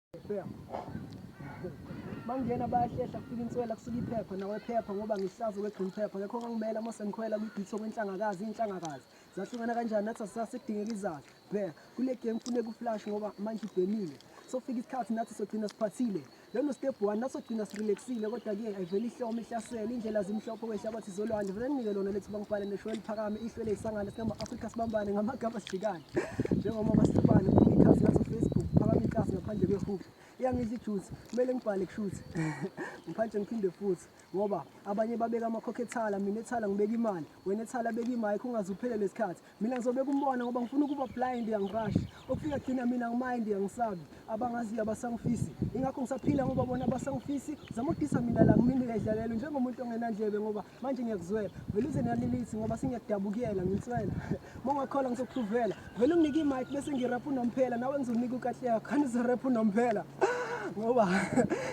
Bheka. Bangena bayahlehla kufika inswela kusuka iphepha nawe phepha ngoba ngihlaza kwe-green pepper ngekho ngangimela uma sengikhwela kwi-beat okwenhlangakazi iy'nhlangakazi zahlukana kanjani nathi asisasekudingeka izazi. Bheka kule game funeka uflash ngoba manje ibhemile sofika isikhathi nathi sogcina siphathile lona step one nathi sogcina sirelaxile kodwa-ke ayivele ihlome ihlasele indlela zimhlophe kwehlabathi zolwandle vele nginike lona lethu bangibhale nesho eliphakame ihlo eliyisangane singama-Afrika sibambane ngamagama sijikane njengoba basihlubane phuma ikhasi ngathi Facebook phakama iklasi ngaphandle kwehook iyangidla ijuice kumele ngibhale kushuthi ngiphantshe ngiphinde futhi ngoba abanye babeka amakhokho ethala mina ethala ngibeka imali wena ethala beka imali ungaze uphelele isikhathi mina ngizobeka umbona ngoba ngifuna ukuba blind yangirush okufika gcina mina ngimind yangisabi abangaziyo abasangifisi ingakho ngisaphila ngoba bona abasangifisi zama ukudisa mina la ngimini uyayidlalela njengomuntu ongenandlebe ngoba manje ngiyakuzwela vele uze nalilithi ngoba sengiyakudabukela nginswela uma ungakholwa ngizokuphuvela vele unginike imic bese ngirapha unomphela nawe ngizonika ukahleka khani uzorapha unomphela ngoba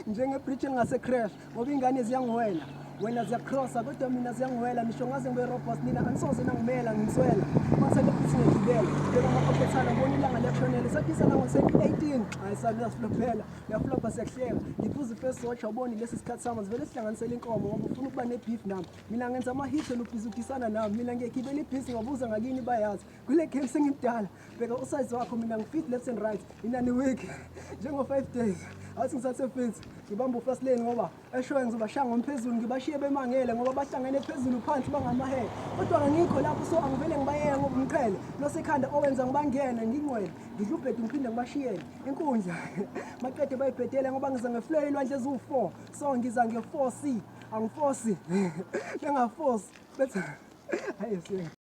njengebridge elingase-crash ngoba iy'ngane ziyangiwela wena ziyakrosa kodwa mina ziyangiwela ngisho ngaze ngibe robot nina anisoze nangimela nginswela mathatha futhi ngiyagibela beka amakhokethana bona ilanga liyakushonela sadisa nango-2018 hayi sami uyasiflophela uyaflopha siyakuhleka ngiphuza i-first watch awuboni lesi sikhathi sami sivele sihlanganisele inkomo ngoba ufuna ukuba ne-beef nami mina ngenza ama-hit wena ubhizi udisana nami mina ngiyagibela ibhizi ngobuza ngakini bayazi kule game sengimdala bheka usayizi wakho mina ngifit left and right inani week njengo-5 days awuthi ngisathe fit ngibamba ufast lane ngoba eshoyo ngizobashaya ngomphezulu ngibashiye bemangele ngoba bahlangene phezulu phansi bangamahele kodwa angikho lapho so angivele ngibayeke ngoba umqhele losekhanda owenza ngibangene ngingcwele ngidla ubhedu ngiphinde ngibashiyele inkundla maqede bayibhedele ngoba ngiza ngeflow ilwandle eziwu-4 so ngiza nge-4 c angifosi bengafosi bethi hayi siye.